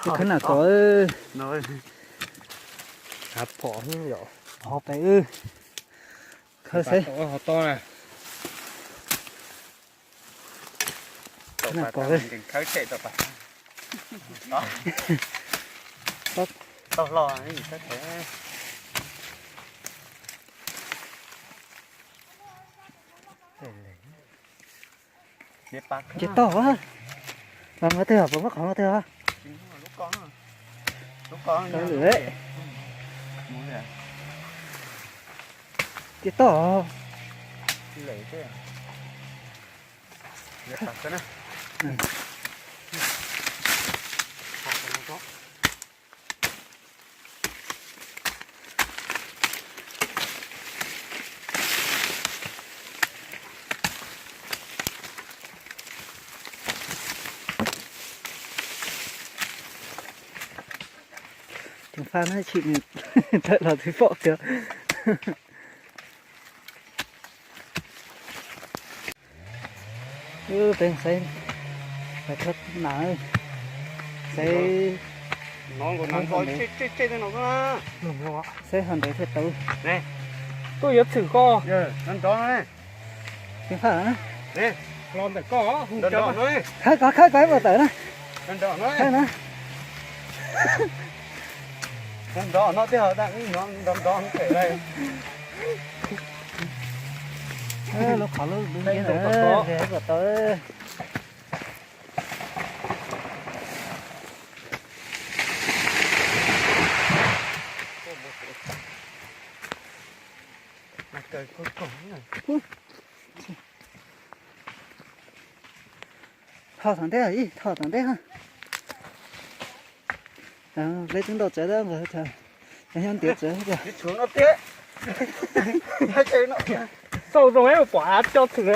Khawb nam kos. Phom yom. Ho pem wb. Khawb seb. Khawb nam kos. Tau hlo. Ces toj, los qhov twg os, puas muab qhov qhov twg os? Lwm, ces toj. Ceev faj na, tsis tawm los twb pom kiag. Peb saib, saib, saib ho ntawd thiaj tau. Tuaj yuav txhwm koj. Ceev faj na. Khawb koj, khawb koj ib puas tawm na. Khawb na. Lub qhov lub dub ntawd, puas tau. Tho tom ntej, tho tom ntej. Peb twb ntaus tsev, nyob ntiav tsev. Xauj zoo ib pom av coj txhwm.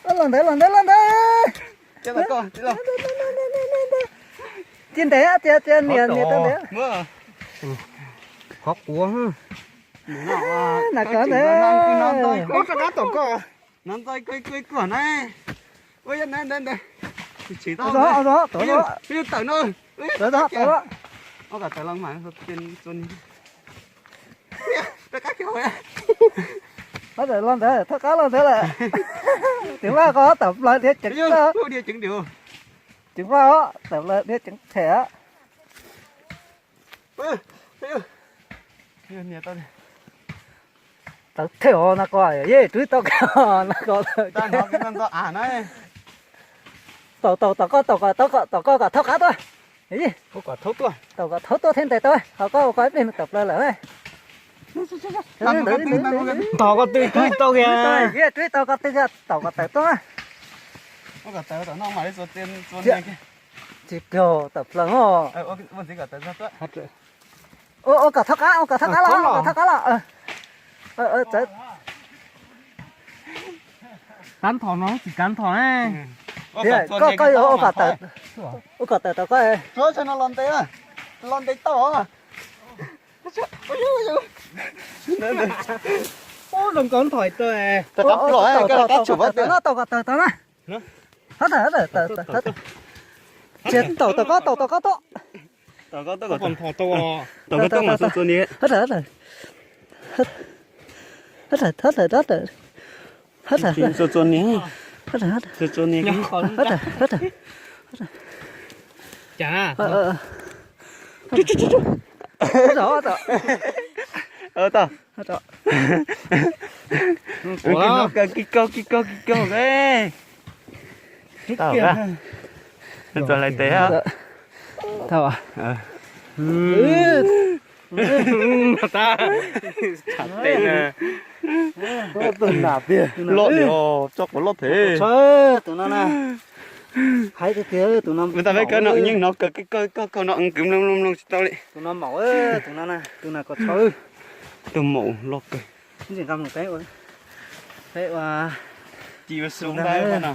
Los ntawd, los ntawd, los ntawd. Cia ntes, cia, cia nias, nias tau ntes. Qhov quav. Nas kov ntawd. No ntxoi kuj kuj na. Ua yog ntawd ntawd ntawd. Tsis tau, tawm no. Tawm no, tawm no. Ua kom tawm los mas txua niag. Tawm los ntawd, thoj qab los ntawd lawm. Ceev faj ko tawm plaws dhia ceev. Ceev faj os, tawm plaws dhia ceev them. Tawm them os, nas kov, yej rub tau kiag nas kov. Taum, taum, taum koj, taum koj, taum koj kom thoob qab tuaj. Taum kom thoob tuaj thiaj ntes tau, ho koj ua koj ib pliag nws tawm plaws lawm. Ntog koj twg rub tau kiag. Rub tau koj twg kiag, taum kom tawm tuaj. Tsis kiag tawm plaws os. Ua kom thoob qab, ua kom thoob qab los, ua kom thoob qab los. Kav nthos no tsis kav nthos ne. Koj, koj yuav ua kom tawm, ua kom tawm tau koj. Los ntes, los ntes tau. Zoo nkauj nthos tau. Tau kom tawm tau na. Tsis taum tau koj, taum tau koj tuaj. Tau koj tuaj mas txua niag. Txua niag. Tau. Kis kaug, kis kaug, kis kaug. Tau, txog lais tes. Tau. Loj, tso quav loj phem. Tus no na. Hais tiag tiag tus no. Ua tau peb kawg no, yeej hnov kawg kawg kawg no, kwv mloog mloog mloog tsis tau li. Tus no maum, tus no na, tus nas kos tshau. Tus maum loj kawg. Ntsis nqa mus peb ua, peb ua. Ci ua su ntag no.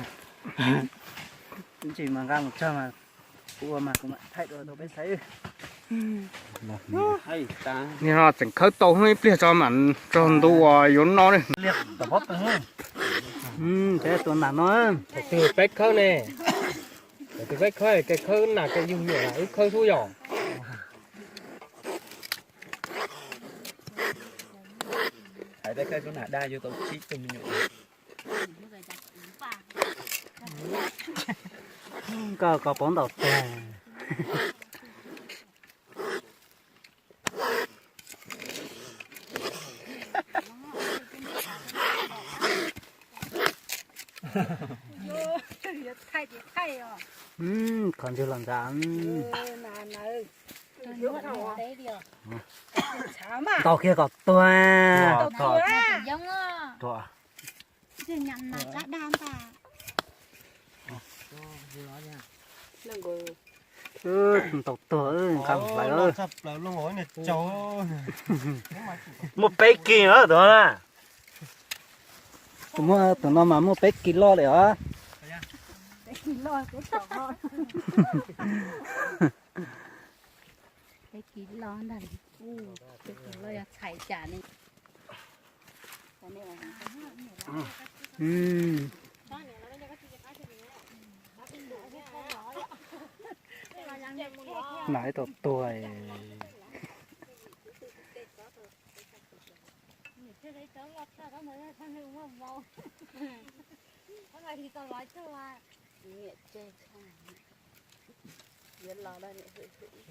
Ntsis mas nqa mus tsawg mas, kuv ua mas kuv mam thaij dua rau peb saib. Nim no tseem khawb tau ib pliag tso mam tso ntu uas yuav noj ne. Tus nas no, peb khawb ne. Tus peb khawb, kev khawb nas kev yug nyuam na wb khawb xwb yom. Hais peb khawb xub nas daj yug tau tsib tug me nyuam. Koj koj pov ntaus tuag. Qhov ntswg los ntxam. Tau kiag kom tuag. Tau tuag, nqa hlais. Muaj peb kis na tus na. Tus muaj tus no mas muaj peb kis loj li os. Peb kis loj ntag. Peb kis loj yog txhais cas ne. Nas ib tau tuag.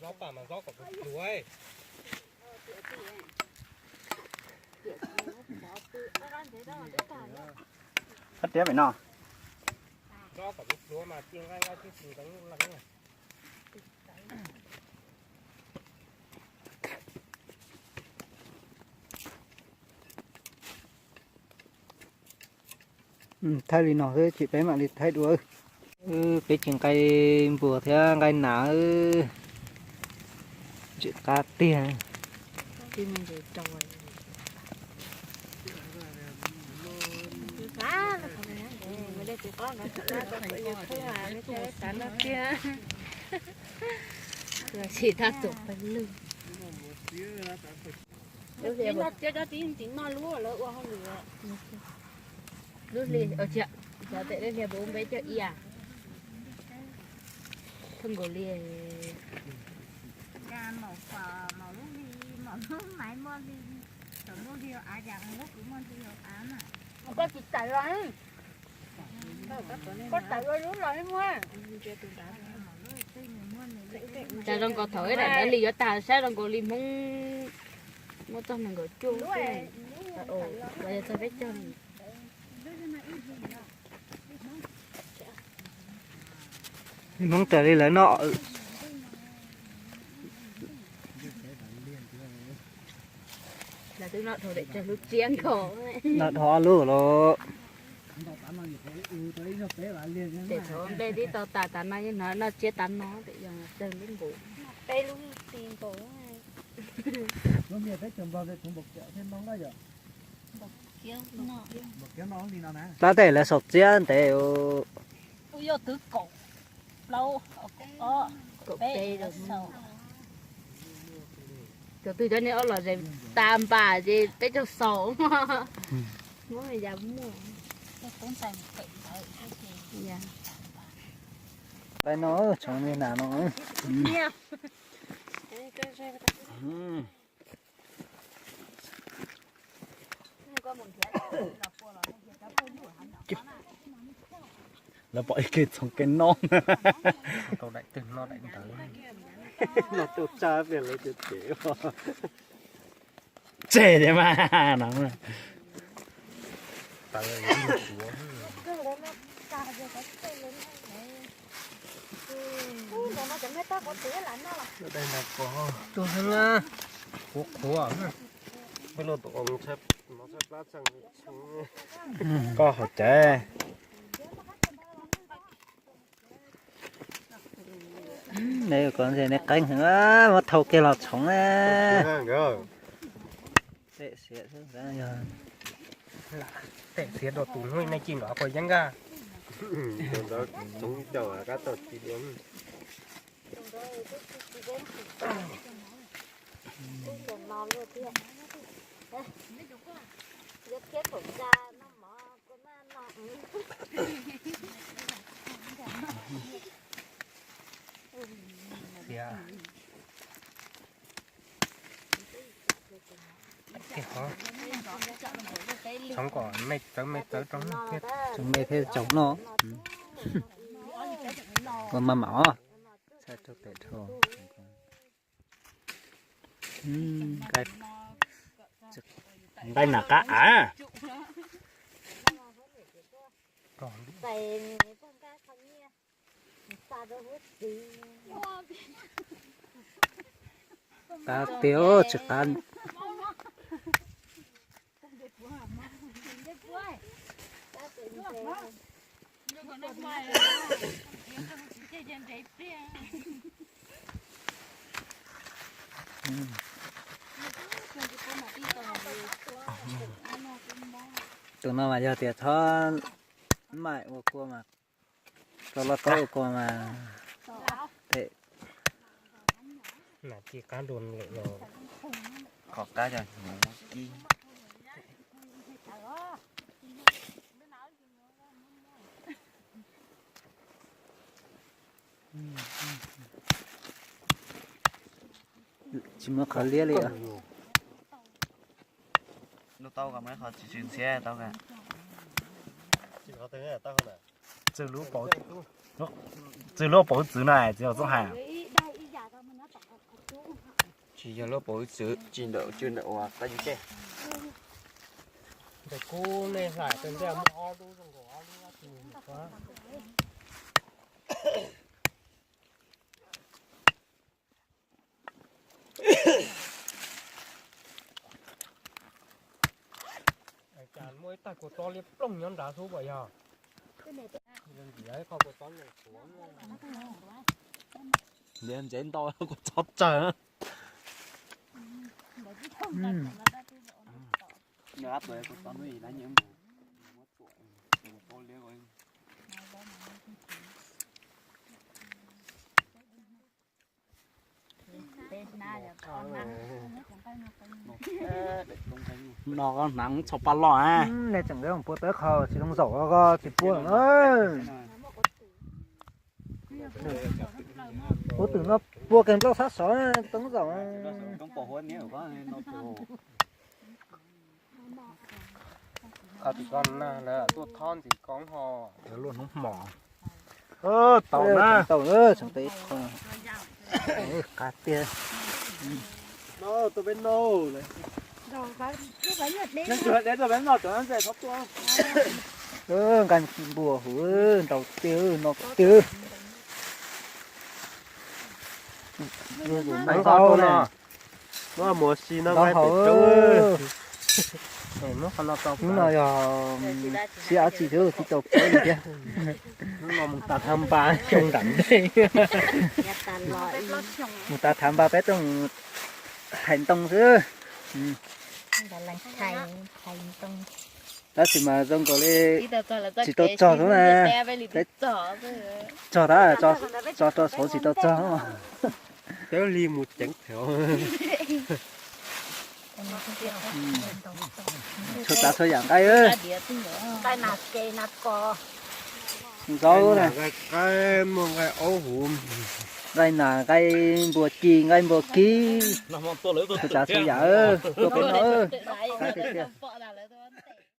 Zaub pam mas zaub kom pluav. Hab tiab pem no. Zaub kom pluav mas txij nqaij nqaij twb tsis nteev leej. Thaij li no xwb ces peb mam li thaij dua. Peb tsis nqaij npuas thiab nqaij nas, ntsim qab tiag. Tsis tab tom pawg lug. Lub hli, cov tes lub hli puas ua peb coj ia? Thoob nkaus li. Koj tsis tawm los, koj tawm ua lub los muag. Cas zoo nkaus thaum ib daim ntawd li yuav tag saib zoo nkaus li Hmoob muab txog nees nkaum cuaj, los yog txog peb caug. Hmoob tas li lawv noj. Lawv twb noj dhau daim tsawg lub tsiab nkaus. Noj dhau ob lub los. Tes thaum nplej tib tau tas tas no yeej hnov noj tsiab tas no tes yog tsawg lub nkaus. Peb lub ti nkaus. Tab tes lawv saum txiab ntev. Yog twb kaum plaub, kaum peb. Tus twg cov niag ob los zes tas npam ces peb caug xaus. Muab ya muaj. Tais no tsoom niag nas no. Lawv pom ib ke txhoov ke no. Tau daim twg noj daim ntawd. Los tuaj tsa pliag lawv tias tsem. Tseg tiag mas no. Tuag heev na. Qhuav qhuav. Koj hauv cawv. Neb qeeb heev, muab thau kiag los txhoov na. Tej xiav rau tus hnub nej ci nkawd quas yeeb nkaj. Txhoov kom me txawv me txawv rau thiab. Txhoov me thiab txhoov no. Ua mas mam os. Txhaj rau pem dhau. Nqaij nas qab av. Qab tiag tsis qab. Tus no mas yog tias txhob maim ua kua mas, tau loj kaub ua kua mas, pem nas ci qab dua lawm los. Qhov qab cov hnyuv muab kib. Tsis muaj qhov liab li. Lub taub ko muaj ib qho tsis tsw ntxhiab tau ka. Txwg lub pauv txwv na, txiv Txooj Hais. Tsis yog lub pauv txwv, tsis ntawm tsw ntawm uas qab yus tej. Ntawm kub nej hlais tus ntej muaj ob lub zoo nkaus ob lub. Cas muaj ib tag kua txob liab ploog nyob nrad xwb puas yog? Ntiav ntsev ntau kua txob tsawg. No hnav txhua pa loj a. Nej tseem pua tawb qhau tsis zoo zaum ko tsis pua. Kuv twm no pua kawg nplooj sab sov toob zaum. Tuaj thob ntxiv koob ho. Luaj hnub hmo. Tau na. Tau, tseem tau ib qho. Qab tiag. Nqaij npua huv ntau tiag no tiag. Ntau hau na. Ntau hau. Hnub no yog siab tsis tau tsis tau pov li thiab. Hnub no mus tas thav npas xyoo nram ntej. Mus tas thav npas peb tuaj mus thaiv ntoo xwb. Tab sis mas zoo nkaus li tsis tau tsog xwb na. Peb tsog tab, tsog rau saud tsis tau tsog. Peb li mus ceev thev. Txhua tsav txhua yam nqaij. Zaub na, nqaij aub huv, nqaij nas, nqaij npua ci, nqaij npua kib, txhua tsav txhua yam tuaj peb no. Qab tiag tiag.